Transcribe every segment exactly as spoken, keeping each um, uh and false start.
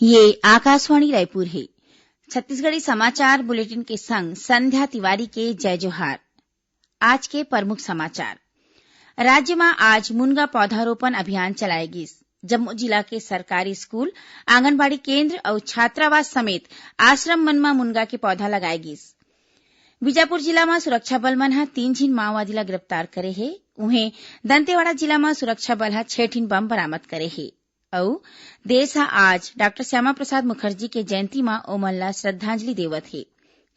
ये आकाशवाणी रायपुर हे। छत्तीसगढ़ी समाचार बुलेटिन के संग संध्या तिवारी के जय जोहार। आज के प्रमुख समाचार। राज्य म आज मुनगा पौधारोपण अभियान चलाए गिस। जम्मो जिला के सरकारी स्कूल, आंगनबाड़ी केंद्र अउ छात्रावास समेत आश्रम मन म मुनगा के पौधा लगाए गिस। बीजापुर जिला म सुरक्षा बल मन ह तीन झिन माओवादी ला गिरफ्तार करे हे। उहें, दंतेवाड़ा जिला म सुरक्षा बल ह छह ठिन बम बरामद करे हे। अउ देश ह आज डॉक्टर श्यामा प्रसाद मुखर्जी के जयंती म ओमन ला श्रद्धांजलि देवत हे।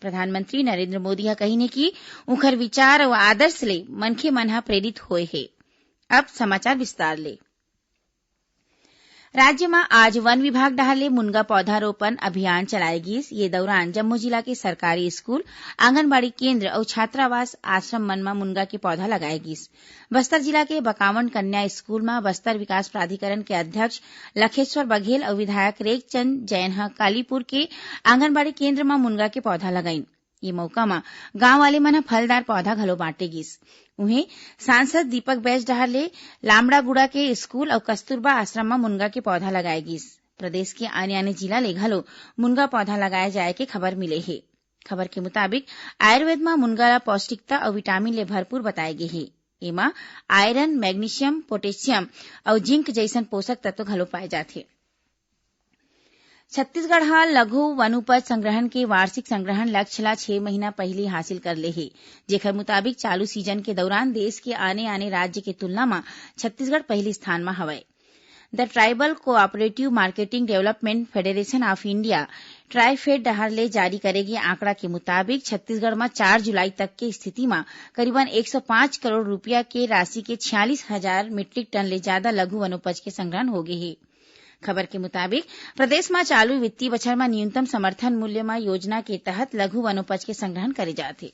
प्रधानमंत्री नरेंद्र मोदी ह कहिन हे कि उंखर विचार अउ आदर्श ले मनखे मन ह प्रेरित होए हे। अब समाचार विस्तार ले। राज्य म आज वन विभाग डहार ले मुनगा पौधारोपण अभियान चलाए गिस। ये दौरान जम्मो जिला के सरकारी स्कूल, आंगनबाड़ी केंद्र अउ छात्रावास आश्रम मन म मुनगा के पौधा लगाए गिस। बस्तर जिला के बकावंड कन्या स्कूल म बस्तर विकास प्राधिकरण के अध्यक्ष लखेश्वर बघेल अउ विधायक रेखचंद जैन ह कालीपुर के आंगनबाड़ी केंद्र म मुनगा के पौधा लगाइन। ये मौका म गांव वाले मन ह फलदार पौधा घलो बांटे गिस। उहें, सांसद दीपक बैज डहार ले लामड़ागुड़ा के स्कूल अउ कस्तूरबा आश्रम म मुनगा के पौधा लगाए गिस। प्रदेश के आने-आने जिला ले घलो मुनगा पौधा लगाए जाए के खबर मिले हे। खबर के मुताबिक, आयुर्वेद म मुनगा ल पौष्टिकता अउ विटामिन ले भरपूर बताए गे हे। एमा आयरन, मैग्नीशियम, पोटेशियम अउ जिंक जइसन पोषक तत्व घलो पाए जाथे। छत्तीसगढ़ ह लघु वनोपज संग्रहण के वार्षिक संग्रहण लक्ष्य ला छह महीना पहिली हासिल कर ले हे, जेखर मुताबिक चालू सीजन के दौरान देश के आने-आने राज्य के तुलना म छत्तीसगढ़ पहिली स्थान म हवय। The Tribal Cooperative Marketing Development Federation of India, TRIFED डहार ले जारी करे गे आंकड़ा के मुताबिक, छत्तीसगढ़ म चार जुलाई तक के स्थिति म करीबन एक सौ पाँच करोड़ रुपया के राशि के छियालीस हजार मीट्रिक टन ले जादा लघु वनोपज के संग्रहण हो गे हे। खबर के मुताबिक, प्रदेश म चालू वित्तीय बछर म न्यूनतम समर्थन मूल्य म योजना के तहत लघु वनोपज के संग्रहण करे जात हे।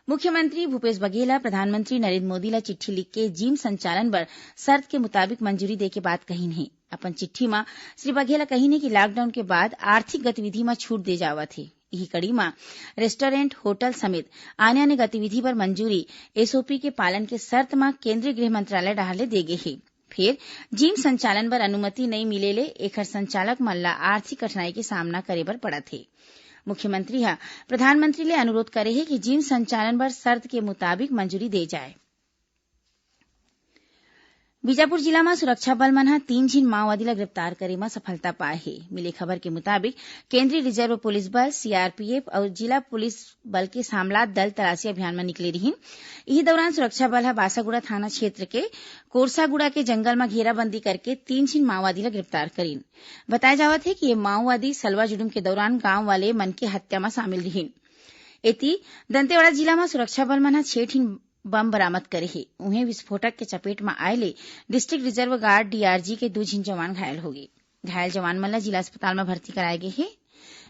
मुख्यमंत्री भूपेश बघेल ह प्रधानमंत्री नरेंद्र मोदी ला चिट्ठी लिख के जिम संचालन बर शर्त के मुताबिक मंजूरी दे के बात कहिन हे। अपन चिट्ठी म श्री बघेल ह कहिन हे कि लॉकडाउन के बाद आर्थिक गतिविधि म छूट दे जावत हे। इही कड़ी म रेस्टोरेंट, होटल समेत आने-आने गतिविधि बर मंजूरी एसओपी के पालन के शर्त म केंद्रीय गृह मंत्रालय डहार ले दे गे हे। फेर जिम संचालन बर अनुमति नइ मिले ले एखर संचालक मन ला आर्थिक कठिनाई के सामना करे बर पड़त हे। मुख्यमंत्री ह प्रधानमंत्री ले अनुरोध करे हे कि जिम संचालन बर शर्त के मुताबिक मंजूरी दे जाए। बीजापुर जिला म सुरक्षा बल मन ह तीन झिन माओवादी ला गिरफ्तार करे म सफलता पाए हे। मिले खबर के मुताबिक, केंद्रीय रिजर्व पुलिस बल, सीआरपीएफ अउ जिला पुलिस बल के सामलात दल तलाशी अभियान म निकले रिहीन। इही दौरान सुरक्षा बल ह बासागुड़ा थाना क्षेत्र के कोरसागुड़ा के जंगल म घेराबंदी करके तीन झिन माओवादी ला गिरफ्तार करीन। बताया जावत हे कि ये माओवादी सलवा जुलूम के दौरान गांव वाले मन के हत्या म शामिल रिहीन। एती, दंतेवाड़ा जिला म सुरक्षा बल मन ह छह ठिन बम बरामद करे हे। उहें, विस्फोटक के चपेट म आए ले डिस्ट्रिक्ट रिजर्व गार्ड, डीआरजी, के दू झिन जवान घायल हो गे। घायल जवान मन ल जिला अस्पताल म भर्ती कराए गे हे।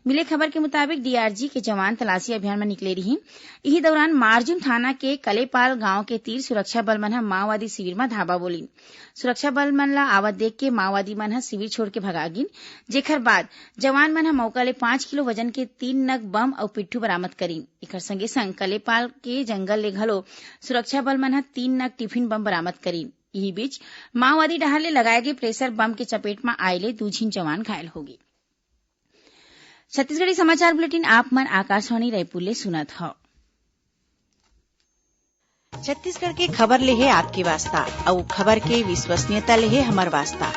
मिले खबर के मुताबिक, डीआरजी के जवान तलाशी अभियान म निकले रिहीन। इही दौरान मारजुन थाना के कलेपाल गांव के तीर सुरक्षा बल मन ह माओवादी शिविर म धावा बोलिन। सुरक्षा बल मन ल आवत देख के माओवादी मन ह शिविर छोड़ के भगा गिन, जेखर बाद जवान मन ह मौका ले पाँच किलो वजन के तीन नग बम अउ पिट्ठू बरामद करिन। एखर संगे संग कलेपाल के जंगल ले घलो सुरक्षा बल मन ह तीन नग टिफिन बम बरामद करिन। इही बीच, माओवादी डहार ले लगाए गे प्रेशर बम के चपेट म आए ले दू झिन जवान घायल हो गे। छत्तीसगढ़ी समाचार बुलेटिन आप मन आकाशवाणी रायपुर ले सुनत हव। छत्तीसगढ़ के खबर ले हे आपके वास्ता, अउ खबर के विश्वसनीयता ले हे हमर वास्ता।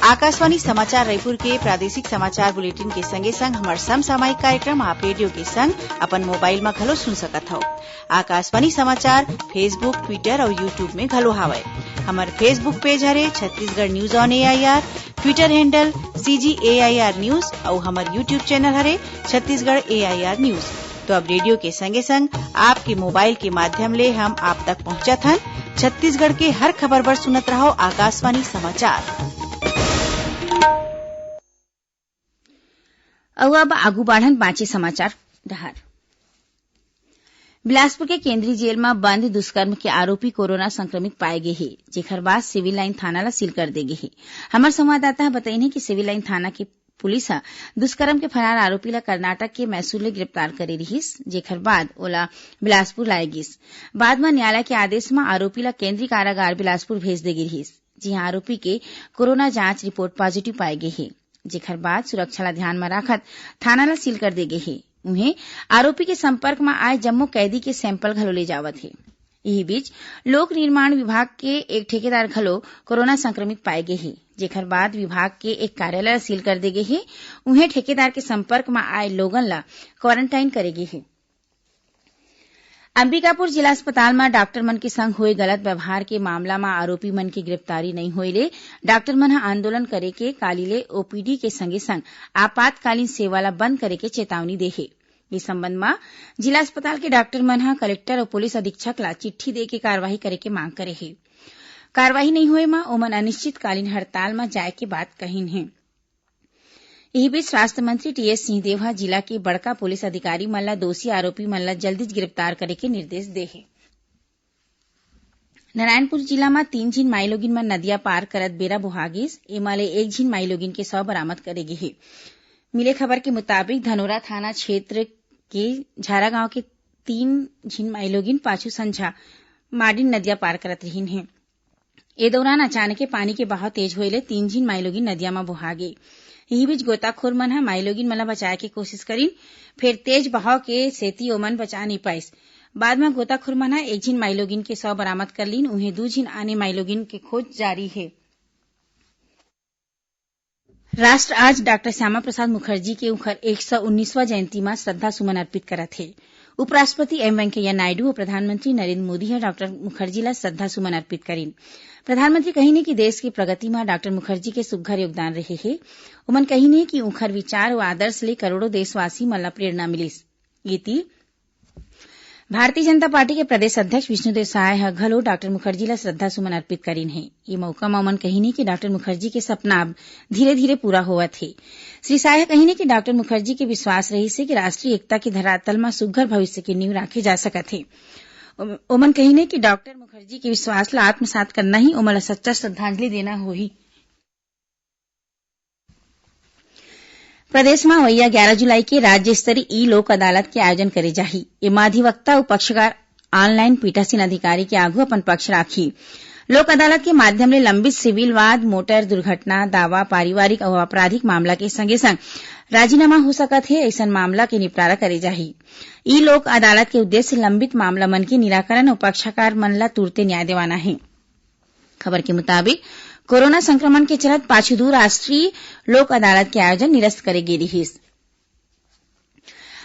आकाशवाणी समाचार रायपुर के प्रादेशिक समाचार बुलेटिन के संगे संग हमर समसामयिक कार्यक्रम आप रेडियो के संग अपन मोबाइल म घलो सुन सकत हव। आकाशवाणी समाचार Facebook, Twitter अउ YouTube में घलो हावय। हमर Facebook पेज हरे Chhattisgarh news on AIR, Twitter handle CG AIR news अउ हमर YouTube चैनल हरे छत्तीसगढ़ एआईआर न्यूज। तो अब रेडियो के संगे संग आपके मोबाइल के माध्यम ले हम आप तक पहुंचत हन। छत्तीसगढ़ के हर खबर बर सुनत रहव आकाशवाणी समाचार। अउ अब आगू बाढ़न बांचे समाचार डहार। बिलासपुर के केंद्रीय जेल म बंद दुष्कर्म के आरोपी कोरोना संक्रमित पाए गे हे, जेखर बाद सिविल लाइन थाना ल सील कर दे गे हे। हमर संवाददाता ह बतईन हे कि सिविल लाइन थाना के पुलिस ह दुष्कर्म के फरार आरोपी ल कर्नाटक के मैसूर ले गिरफ्तार करे रिहिस, जेखर बाद ओला बिलासपुर लाए गिस। बाद म न्यायालय के आदेश म आरोपी ल केंद्रीय कारागार बिलासपुर भेज दे गे रिहिस, जिहां आरोपी के कोरोना जांच रिपोर्ट पॉजिटिव पाए गे हे। जेखर बाद सुरक्षा ला ध्यान म राखत थाना ला सील कर दे गे हे। उहें, आरोपी के संपर्क म आए जम्मो कैदी के सैंपल घलो ले जावत हे। इही बीच, लोक निर्माण विभाग के एक ठेकेदार घलो कोरोना संक्रमित पाए गे हे, जेखर बाद विभाग के एक कार्यालय सील कर दे गे हे। उहें, ठेकेदार के संपर्क म आए लोगन ला क्वारंटाइन करे गे हे। अंबिकापुर जिला अस्पताल म डॉक्टर मन के संग होए गलत व्यवहार के मामला म आरोपी मन के गिरफ्तारी नइ होए ले डॉक्टर मन ह आंदोलन करे के काली ले ओपीडी के संगे संग आपातकालीन सेवा ला बंद करे के चेतावनी दे हे। इस संबंध म जिला अस्पताल के डॉक्टर मन ह कलेक्टर अउ पुलिस अधीक्षक ला चिट्ठी दे के कार्रवाई करे के मांग करे हे। कार्रवाई नइ होए म ओमन अनिश्चितकालीन हड़ताल म जाए के बात कहिन हे। इही बीच स्वास्थ्य मंत्री टीएस सिंहदेव ह जिला के बड़का पुलिस अधिकारी मन ला दोषी आरोपी मन ला जल्दीच गिरफ्तार करे के निर्देश दे हे। नारायणपुर जिला म तीन झिन माईलोगिन मन नदिया पार करत बेरा बोहा गिस। एमा ले एक झिन माईलोगिन के शव बरामद करे गे हे। मिले खबर के मुताबिक, धनोरा थाना क्षेत्र के झारा गांव के तीन झिन माईलोगिन पाछू संझा माडिन नदिया पार करत रिहिन हे। ए दौरान अचानके पानी के बहाव तेज होए ले तीन झिन माईलोगिन नदिया म बोहा गे। इही बीच गोताखोर मन ह माईलोगिन मन ल बचाए के कोशिश करिन, फेर तेज बहाव के सेती ओमन बचा नइ पाइस। बाद म गोताखोर मन ह एक झिन माईलोगिन के शव बरामद कर लीन, उहें दू झिन आने माईलोगिन के खोज जारी हे। राष्ट्र आज डॉक्टर श्यामा प्रसाद मुखर्जी के उंखर एक सौ उन्नीसवां जयंती म श्रद्धा सुमन अर्पित करत हे। उपराष्ट्रपति एम वेंकैया नायडू अउ प्रधानमंत्री नरेंद्र मोदी ह डॉक्टर मुखर्जी ल श्रद्धा सुमन अर्पित करिन। प्रधानमंत्री कहिन कि देश के प्रगति म डॉक्टर मुखर्जी के सुग्घर योगदान रहे हे। ओमन कहिन कि उंखर विचार अउ आदर्श ले करोड़ों देशवासी मन ल प्रेरणा मिलिस। ये ती भारतीय जनता पार्टी के प्रदेश अध्यक्ष विष्णुदेव साय ह घलो डॉक्टर मुखर्जी ल श्रद्धा सुमन अर्पित करिन हे। ये मौका म ओमन कहिन कि डॉक्टर मुखर्जी के सपना अब धीरे-धीरे पूरा होवत हे। श्री साय ह कहिन कि डॉक्टर मुखर्जी के विश्वास रहिस हे कि राष्ट्रीय एकता के धरातल म सुग्घर भविष्य के नींव राखे जा सकत हे। ओम-, ओमन कहिन कि डॉक्टर मुखर्जी के विश्वास ल आत्मसात करना ही ओमन ल सच्चा श्रद्धांजलि देना होही। प्रदेश म अवइया ग्यारा जुलाई के राज्य स्तरीय ई लोक अदालत के आयोजन करे जाही। एमा अधिवक्ता अउ पक्षकार ऑनलाइन पीठासीन अधिकारी के आघू अपन पक्ष राखही। लोक अदालत के माध्यम ले लंबित सिविल वाद, मोटर दुर्घटना दावा, पारिवारिक अउ आपराधिक मामला के संगे संग राजीनामा हो सकत हे, अइसन मामला के निपटारा करे जाही। ई लोक अदालत के उद्देश्य लंबित मामला मन के निराकरण अउ पक्षकार मन ल तुरते न्याय देवाना हे। खबर के मुताबिक, कोरोना संक्रमण के चलत पाछू दू राष्ट्रीय लोक अदालत के आयोजन निरस्त करे गे रिहिस।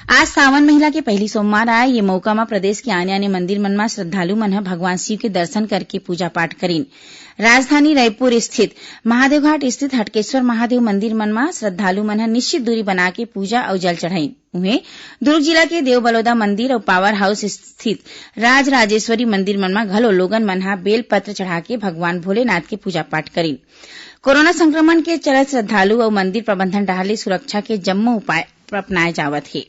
आज सावन महीना के पहली सोमवार आय। ये मौका म प्रदेश के आने-आने मंदिर मन म श्रद्धालु मन ह भगवान शिव के दर्शन करके पूजा पाठ करिन। राजधानी रायपुर स्थित महादेवघाट स्थित हटकेश्वर महादेव मंदिर मन म श्रद्धालु मन ह निश्चित दूरी बना के पूजा अउ जल चढ़ाइन। उहें, दुर्ग जिला के देवबलौदा मंदिर अउ पावर हाउस स्थित राजराजेश्वरी मंदिर मन म घलो लोगन मन ह बेल पत्र चढ़ा के भगवान भोलेनाथ के पूजा पाठ करिन। कोरोना संक्रमण के चलत श्रद्धालु अउ मंदिर प्रबंधन डहार ले सुरक्षा के जम्मो उपाय अपनाए जावत हे।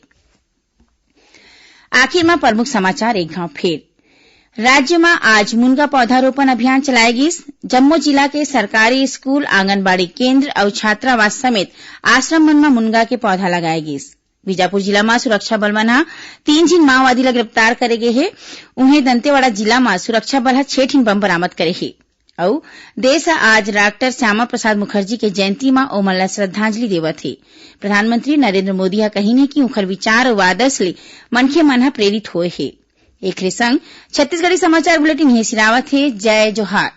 आखिर म प्रमुख समाचार एक घाव फेर। राज्य म आज मुनगा पौधारोपण अभियान चलाए गिस। जम्मो जिला के सरकारी स्कूल, आंगनबाड़ी केंद्र अउ छात्रावास समेत आश्रम मन म मुनगा के पौधा लगाए गिस। बीजापुर जिला म सुरक्षा बल मन ह तीन झिन माओवादी ल गिरफ्तार करे गे हे। उहें, दंतेवाड़ा जिला म सुरक्षा बल ह छह ठिन बम बरामद करे हे। अउ देश ह आज डॉक्टर श्यामा प्रसाद मुखर्जी के जयंती म ओमन ल श्रद्धांजलि देवत हे। प्रधानमंत्री नरेंद्र मोदी ह कहिन हे कि उंखर विचार अउ आदर्श ले मनखे मन ह प्रेरित होए हे। एखरे संग छत्तीसगढ़ी समाचार बुलेटिन इहें सिरावत हे। जय जोहार।